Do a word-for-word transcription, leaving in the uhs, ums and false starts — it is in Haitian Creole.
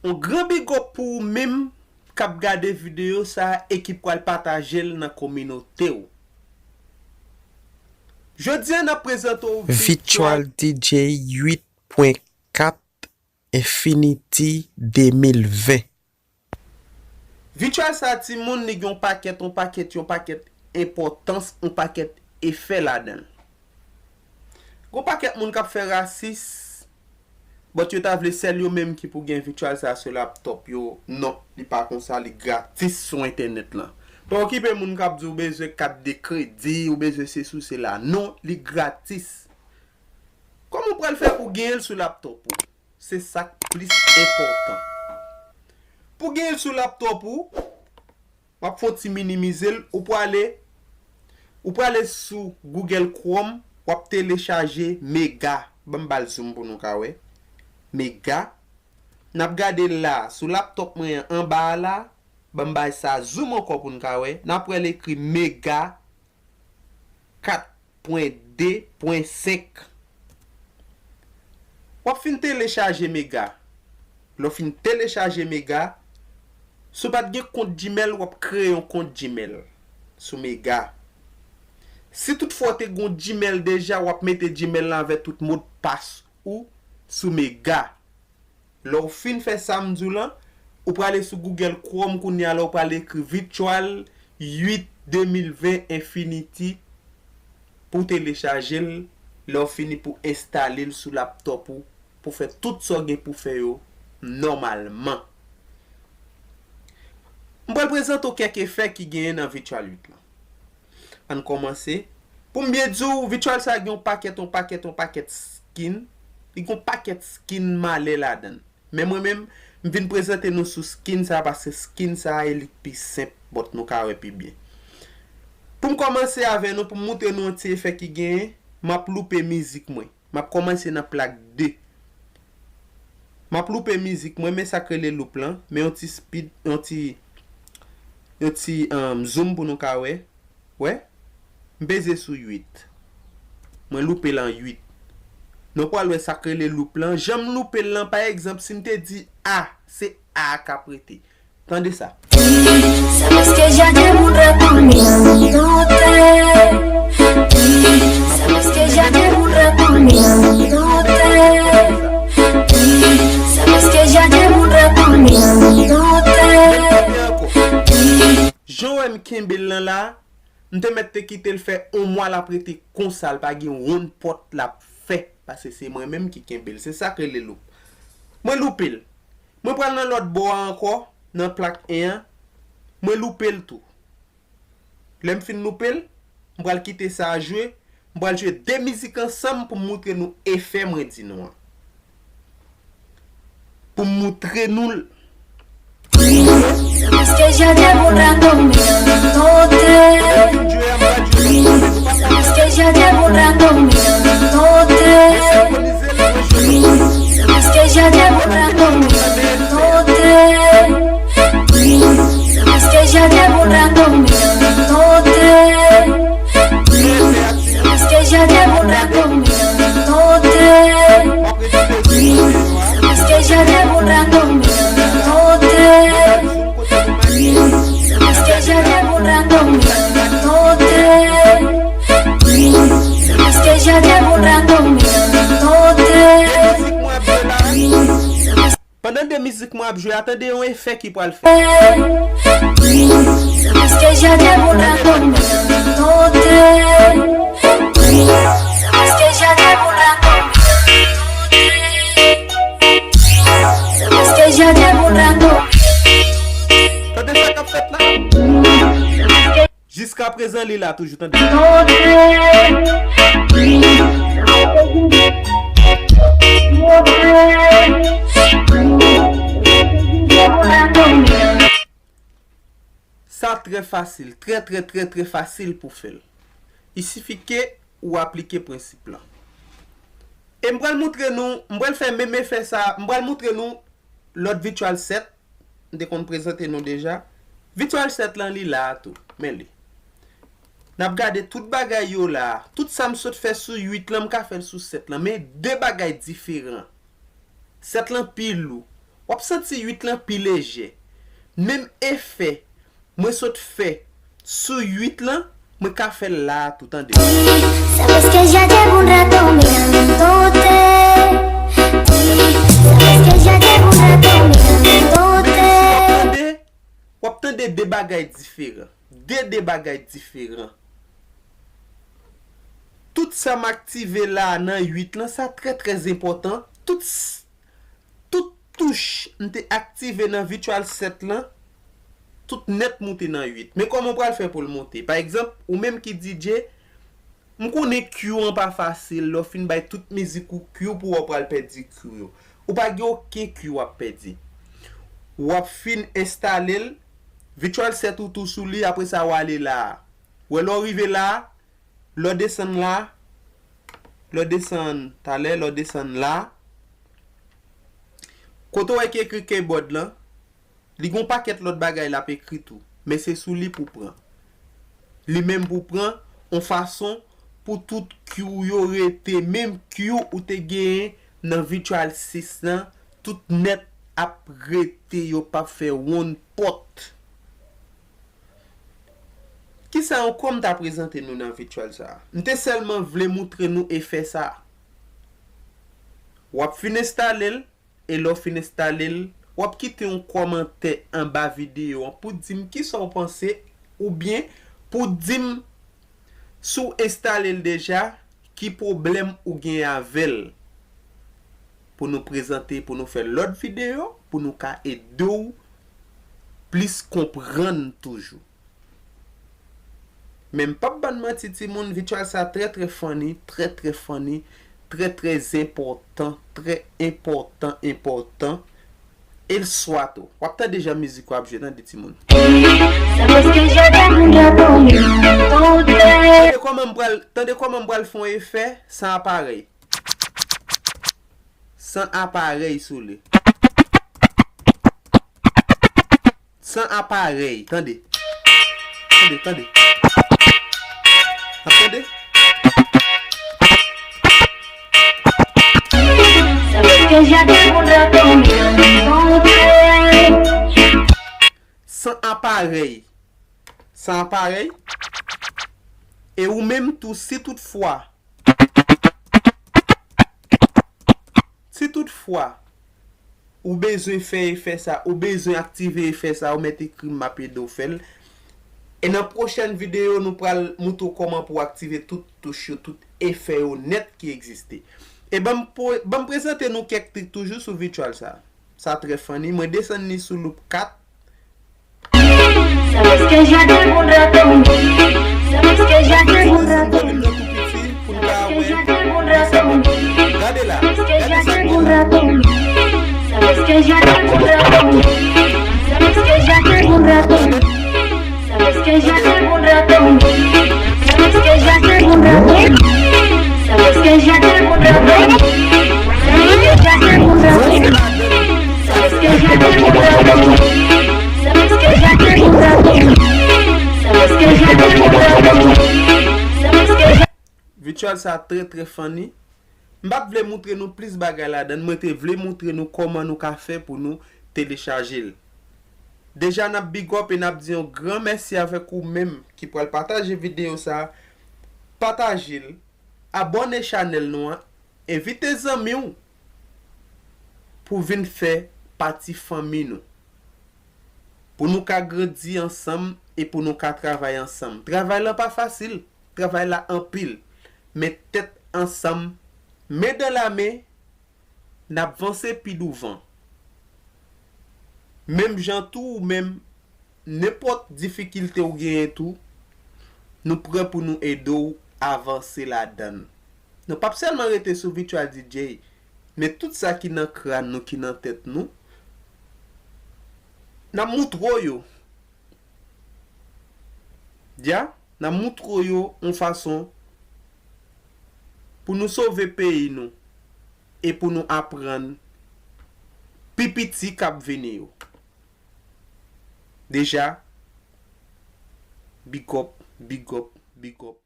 On gran big up pou ou menm k ap gade videyo sa a e ki pral pataje l nan kominote w. Jodi a n ap prezante w Virtual D J uit pwen kat Infinity de mil ven. Virtual sa a timoun, li gen yon pakèt, yon pakèt, yon pakèt enpòtans, yon pakèt efè ladan l. Gon pakèt moun k ap fè rasis, but yo ta vle sèl yo menm ki pou gen Virtual sa a sou laptop yo. Non, li pa konsa, li gratis sou entènèt lan. Pa okipe moun k ap di w bezwen kat de kredi, ou bezwen sesi ou sela. Non, li gratis. Kòman w pral fè pou genyen l sou laptop ou? Se sa k plis enpòtan. Pou genyen l sou laptop ou, w ap fè yon ti minimize l, ou prale, ou prale sou Google Chrome, w ap telechaje Mega. Ban m ba l zoom pou nou ka wè. Mega. N ap gade l la, sou laptop mwen an, anba a la, ban m bay sa zoom ankò pou n ka wè. N ap wè l ekri Mega kat pwen de pwen senk. W ap fin telechaje Mega. Lè w fin telechaje Mega, si w pa t gen kont Gmail, w ap kreye yon kont Gmail sou Mega. Si toutfwa w te gen yon Gmail deja, w ap mete Gmail lan avèk tout modpas ou sou Mega. Lè w fin fè sa m di w lan, ou prale sou Google Chrome kounye a la, ou prale ekri Virtual uit de mil ven Infinity pou w telechaje l. Lè w fini pou w enstale l sou laptop ou, pou w fè tout sa w gen pou w fè yo nòmalman. M pral prezante w kèk efè ki genyen nan Virtual uit lan. Ann kòmanse. Pou m byen di w, Virtual sa gen yon pakèt, yon pakèt, yon pakèt skin. Li gen yon pakèt skin malè ladan l. Men mwen menm, m vin prezante nou sou skin sa, paske skin sa e li k pi senp, but nou ka wè pi byen. Pou m kòmanse avè nou, pou m moutre nou yon ti efè ki genyen, m ap loupe mizik mwen. M ap kòmanse nan plak de. M ap loupe mizik mwen, men sa k rele loop lan, men yon ti speed, yon ti, yon ti, um, zoom pou nou ka wè. Wè? M peze sou uit. Mwen loupe l an uit. Nou pral wè sa k rele loop lan. Jan m loupe l lan, pa egzanp, si m te di A, se A k ap rete. Tande sa. Sabes que ya te un rato mirándote. Sabes que ya te un rato mirándote. Sabes que ya te un rato mirándote. Jan w wè m kenbe l lan la, m te mèt te kite l fè yon mwa l ap rete konsa, l pa gen wonn pòt l ap fè, paske se mwen menm ki kenbe l. Se sa k rele loop. Mwen loupe l. Mwen pral nan lòt bò a ankò, nan plak en an, mwen loupe l tou. Lè m fin loupe l, m pral kite sa a jwe, m pral jwe de mizik ansanm pou m moutre nou efè mwen di nou an. Pou m moutre nou l. Sabes que ya te un rato mirándote. Sabes que ya te un rato mirándote. Sabes que ya te un rato mirándote. Sabes que ya te un rato mirándote. Sabes que ya te un rato mirándote. Sabes que ya te un rato mirándote. Sabes que ya te un rato mirándote. Sabes que ya te un rato mirándote. Pandan de mizik mwen ap jwe a, tande yon efè ki pral fèt. Sabes que ya te un rato mirándote. Sabes que ya te un rato mirándote. Sabes que ya te un rato. Tande sa k ap fèt la. Jiskaprezan, li la toujou, tande. Sa trè fasil, trè, trè, trè, trè fasil pou fè l. Il suffit que ou aplike prensip lan. E m pral moutre nou, m pral fè menm efè sa, m pral moutre nou lòt Virtual Set, m te konn prezante nou deja. Virtual Set lan, li la a tou. Men li. N ap gade tout bagay yo la a. Tout sa m sot fè sou uit lan, m ka fè l sou set lan. Men de bagay diferan. Set lan pi lou. W ap santi uit lan pi lejè. Menm efè mwen sot fè sou uit lan, mwen ka fè l la a tou, tande. Sabes que ya llevo un rato mirándote. Sabes que ya llevo un rato mirándote. W ap tande, w ap tande de bagay diferan. De, de bagay diferan. Tout sa m aktive la a nan uit lan, sa trè, trè enpòtan. Tout s-, tout touch m te aktive nan Virtual Set lan, tout nèt moute nan uit. Men kòman w pral fè pou l moute? Pa egzanp, ou menm ki D J, m konnen cue an pa fasil, lè w fin bay tout mizik ou cue pou w pral pèdi cue yo. Ou pa gen okenn cue w ap pèdi. W ap fin enstale l, Virtual Set ou tou sou li, apre sa w ale la a. Wè lè w rive la a, lè w desann la, lè w desann talè, lè w desann la, kote w wè ki ekri keyboard lan, li gon pakèt lòt bagay l ap ekri tou, men se sou li pou pran. Li menm pou pran yon fason pou tout cue yo rete, menm cue ou te genyen nan Virtual sis lan, tout nèt ap rete, yo p ap fè wonn pòt. Kisa ankò m ta prezante nou nan Virtual sa a? M te sèlman vle moutre nou efè sa a. W ap fin enstale l, e lè w fin enstale l, w ap kite yon kòmantè anba videyo an pou di m kisa w panse, oubyen pou di m si w enstale l deja, ki pwoblèm ou gen avè l. Pou nou prezante, pou nou fè lòt videyo, pou nou ka ede w plis konprann toujou. Men m p ap bann manti timoun, Virtual sa trè trè funny, trè trè funny, trè trè enpòtan, trè enpòtan, enpòtan. E l swa tou. W ap tande jan mizik yo ap jwe, tande timoun. Sabes que ya llevo un rato mirándote. Tande kòman m pral, tande kòman m pral fè yon efè san aparèy. San aparèy sou li. San aparèy, tande. Tande, tande. Ap tande? Sabes que ya llevo un rato mirándote. San aparèy. San aparèy. E ou menm tou, si toutfwa Si toutfwa ou bezwen fè efè sa, ou bezwen aktive efè sa, ou mèt ekri m, m ap ede w fè l. E nan pwochèn videyo, nou pral moutre w kòman pou w aktive tout touch yo, tout efè yo nèt ki egziste. E ban m po-, ban m prezante nou kèk trik toujou sou Virtual sa. Sa trè funny. Mwen desann li sou loop kat. Sabes que ya llevo un rato. Sabes que ya llevo un rato. Pou n ka wè kisa k ap pase. Gade la. Gade sa k gen la. Sabes que ya llevo un rato. Sabes que ya llevo un rato. Sabes que ya llevo un rato. Sabes que ya llevo un rato. Sabes que ya llevo un rato. Sabes que ya llevo un rato. Sabes que ya llevo un rato. Sabes que ya llevo un rato. Sabes que ya llevo un rato. Sabes que ya Virtual sa trè trè funny. M p ap vle moutre nou plis bagay ladan l, mwen te vle moutre nou kòman nou ka fè pou nou telechaje l. Deja n ap big up e n ap di yon gran mèsi avèk ou menm ki pral pataje videyo sa. Pataje l, abòne chanèl nou an, envite zanmi w pou vin fè pati fanmi nou. Pou nou ka grandi ansanm e pou nou ka travay ansanm. Travay la pa fasil, travay la anpil. Men tèt ansanm, men dan la men, n ap vanse pi douvan. Menm jan tou ou menm, nenpòt difikilte w genyen tou, nou prè pou nou ede w avanse ladan l. Nou p ap sèlman rete sou Virtual D J, men tout sa ki nan kràn nou, ki nan tèt nou, n ap moutre w yo. Dya, n ap moutre w yo yon fason pou nou sove peyi nou e pou nou aprann pi piti k ap vini yo. Deja, big up, big up, big up.